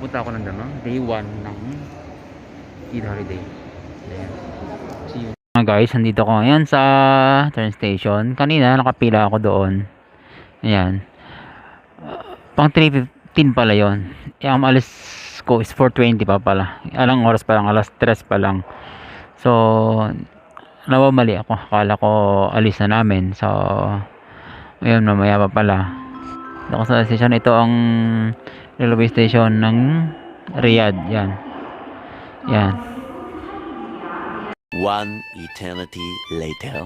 pupunta ako ng Dammam. Day 1 ng Eid holiday. Ayan. See you. Guys, nandito ko ngayon sa train station. Kanina nakapila ako doon. Ayan. Pang 3:15 pala yon. Ang alis ko is 4:20 pa pala. Alang oras pa lang, alas 3 pa lang. So, nawamali ako. Akala ko alis na namin. So, ayun, mamaya pa pala. Dito sa station, ito ang railway station ng Riyadh. Yan. Yan. One eternity later.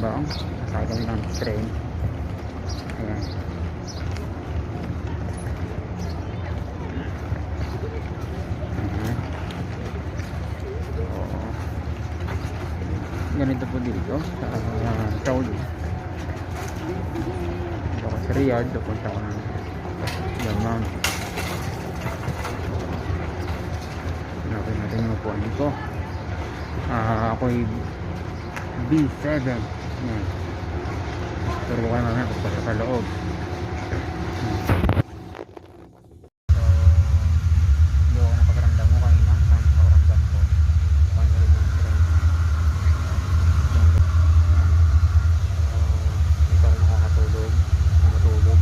Ba? Sasakay kami ng train. Ayan. Ganito po dito sa Saudi. Dito ako sa Riyadh, pupunta ako ng Dammam. Hanapin natin yung upuan ko. Ako'y B7. Yan. Turo ko naman ako sa loob. Hindi ako napagaramdam mo kanina. Saan napagaramdam ko? Kung ano rin yung train. Dito ako nakakatulog. Matulog.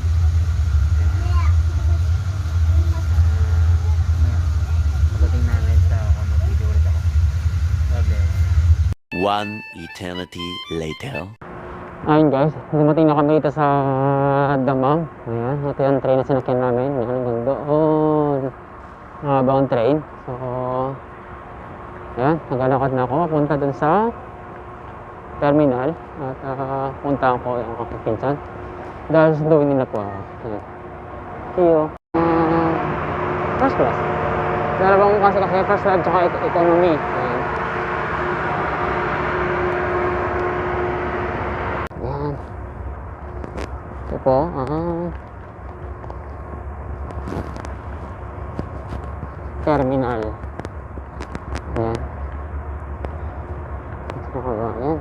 Pagdating namin sa ako, mag-video ulit ako. God bless. One eternity later. Ayun guys, dumating na kami dito sa Dammam. Ayan, ito yung train na sinakyan namin. Ayan, hanggang doon. Mahabang train. So, ayan, naglalakad na ako. Papunta dun sa terminal. At punta ko yung aking pinsan. Dahil sunduin nila po ako. Ayan. See you. First class. Nalabang ko kasi first class tsaka economy. Ayan. Po, terminal. Ayan. Ayan.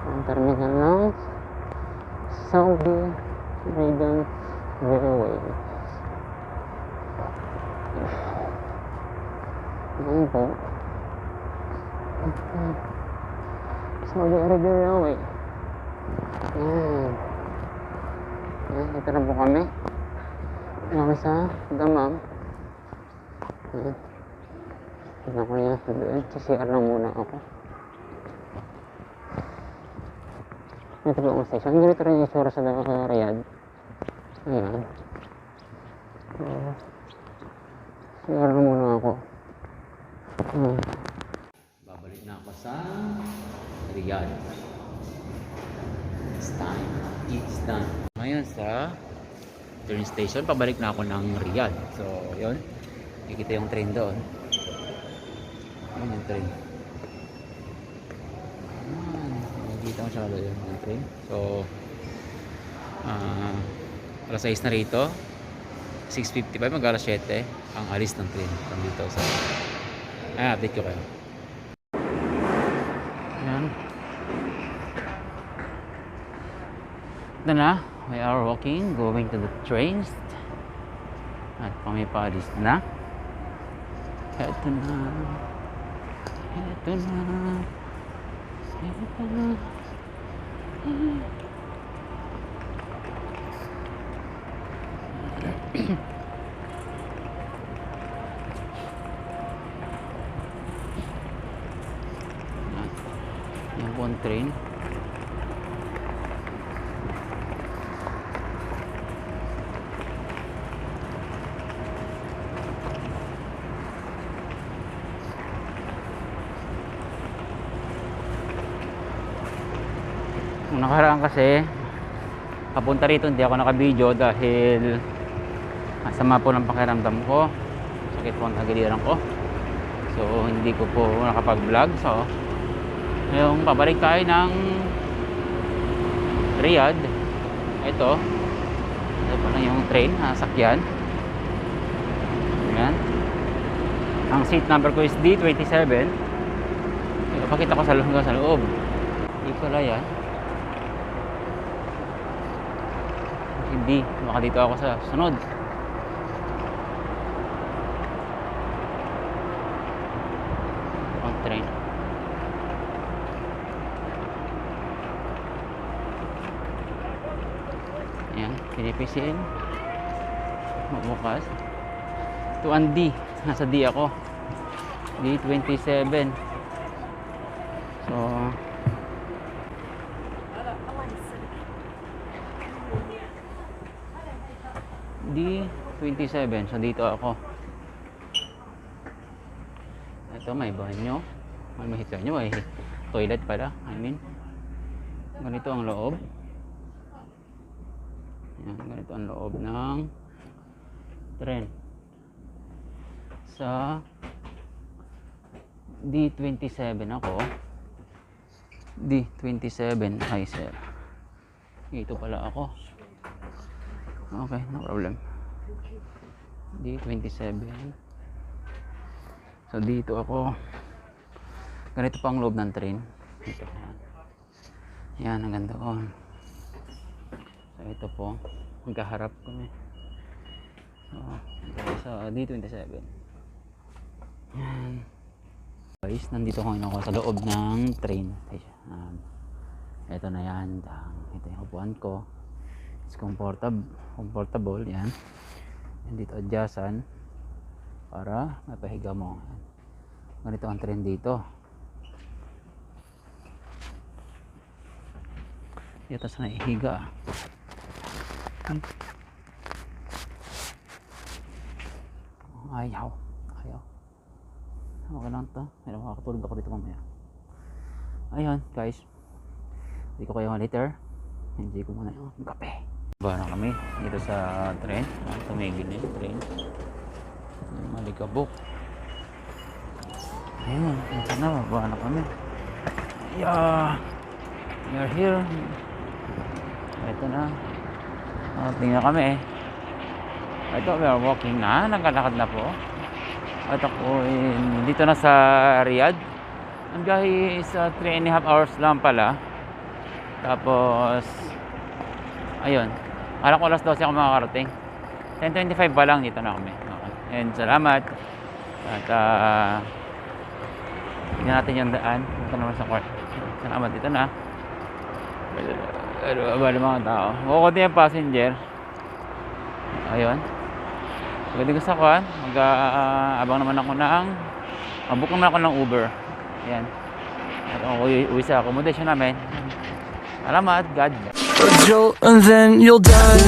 Ang terminal ng Saudi Arabian Railway. Ayan po. Saudi Arabian Railway. Ayan. Ayan, ito na po kami. Kami sa Dammam. Ayan. Tignan ko yan doon. Sa CR lang muna ako. Ito po ang station. Ganito rin yung isura sa Riyadh. Ayan. CR lang muna ako. Ayan. Babalik na ako sa Riyadh. Time. It's done. Ngayon sa train station, pabalik na ako ng Riyadh. So, yun. Kikita yung train doon. Yun yung train. Nakikita ko siya doon yung train. So, alas 6 na rito. 6:55, mag-alas 7 ang alis ng train from dito. So, update ko kayo. Ayan. Ito na, we are walking, going to the trains. At pamipalis na. Ito na. Ito na. Ito na. Yan po ang train. Nung nakaraan kasi papunta rito hindi ako naka-video dahil masama po ng pakiramdam ko, sakit po ang tagiliran ko, so hindi ko po nakapag-vlog. So ngayong pabalik tayo ng Riyadh. Ito pa lang yung train, sakyan. Ayan, ang seat number ko is D27. Ipakita ko hanggang sa loob. Hindi pala yan. Hindi, baka dito ako sa sunod. Ang train. Ayan, pinipisin. Bukas. To ang D. Nasa D ako. D27. So, D27. So, dito ako. Ito, may banyo. May banyo. May toilet pala. I mean, ganito ang loob. Yan, ganito ang loob ng tren. Sa D27 ako. D27. Hi, sir. Dito pala ako. Okay, no problem. D27. So, dito ako. Ganito pa ang loob ng train. Ito. Yan, hanggang doon. So, ito po. Magkaharap kami. So, ito sa D27. Yan. Guys, nandito ko ngayon ako sa loob ng train. Ito na yan. Ito yung upuan ko. It's comfortable. Yan. Dito adjacent para mapahiga mo. Ganito ang train dito. Dito sa naihiga. Ayaw. Okay lang to. May makakatulog ako dito mamaya. Ayun guys. Hindi ko kayo later. Hindi ko muna yung kape. Baba na kami dito sa train. Tumigil na yung train. Malikabok. Ayun. Ito na. Baba na kami. Yeah. We are here. Ito na. Tingnan kami eh. Ito, we are walking na. Nagkalakad na po. At ako dito na sa Riyadh. Ang biyahe is 3.5 hours lang pala. Tapos ayun, akala ko alas 12 ako makakarating. 10:25 pa lang, dito na kami. Okay. And salamat. At tignan natin yung daan. Ito naman sa court. Salamat, dito na. Bala mga tao. Kukunti yung passenger. Ayun. Pwede ko sa kuhan. Abang naman ako ng book naman ako ng Uber. Ayan. At ako uwi sa accommodation namin. Salamat. God bless. A jolt and then you'll die.